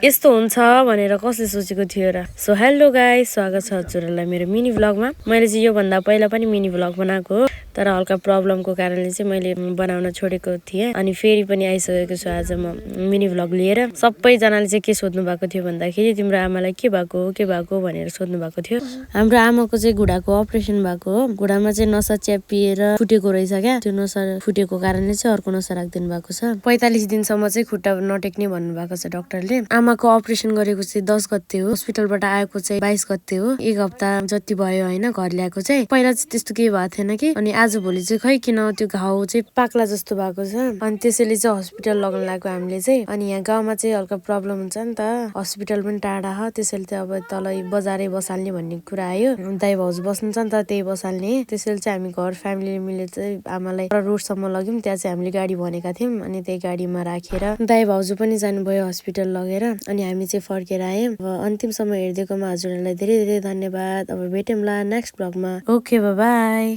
यस्तो हुन्छ भनेर कसले सोचेको थियो र। सो हेलो गाइस, स्वागत छ हजुरहरूलाई मेरो मिनी भ्लगमा। मैले चाहिँ योभन्दा पहिला पनि मिनी भ्लग बनाएको हो, तर हल्का प्रब्लमको कारणले चाहिँ मैले बनाउन छोडेको थिएँ। अनि फेरि पनि आइसकेको छु आज म मिनी भ्लग लिएर। सबैजनाले चाहिँ के सोध्नु भएको थियो भन्दाखेरि तिम्रो आमालाई के भएको भनेर सोध्नु भएको थियो। हाम्रो आमाको चाहिँ घुँडाको अपरेसन भएको हो। घुँडामा चाहिँ नसा च्यापिएर फुटेको रहेछ क्या। त्यो नसा फुटेको कारणले चाहिँ अर्को नसा राखिदिनु भएको छ। 45 दिनसम्म चाहिँ खुट्टा नटेक्ने भन्नु भएको छ डाक्टरले। आमाको अपरेसन गरेको चाहिँ 10 गते हो, हस्पिटलबाट आएको चाहिँ 22 गते हो। 1 हप्ता जति भयो होइन घर ल्याएको चाहिँ। पहिला चाहिँ त्यस्तो केही भएको थिएन कि, अनि आज भोलि चाहिँ खै किन त्यो घाउ चाहिँ पाक्ला जस्तो भएको छ। अनि त्यसैले चाहिँ हस्पिटल लगन लाग्यो हामीले चाहिँ। अनि यहाँ गाउँमा चाहिँ हल्का प्रब्लम हुन्छ नि त, हस्पिटल पनि टाढा हो, त्यसैले चाहिँ अब तल बजारै बसाल्ने भन्ने कुरा आयो। दाइ भाउजू बस्नुहुन्छ नि त, त्यही बसाल्ने। त्यसैले चाहिँ हामी घर फ्यामिली मिलेर चाहिँ आमालाई रोडसम्म लग्यौँ। त्यहाँ चाहिँ हामीले गाडी भनेका थियौँ, अनि त्यही गाडीमा राखेर दाइ भाउजू पनि जानुभयो हस्पिटल लगेर। अनि हामी चाहिँ फर्केर आयौँ। अब अन्तिमसम्म हेरिदिएकोमा हजुरहरूलाई धेरै धेरै धन्यवाद। अब भेटौँला नेक्स्ट भ्लगमा। Okay, by.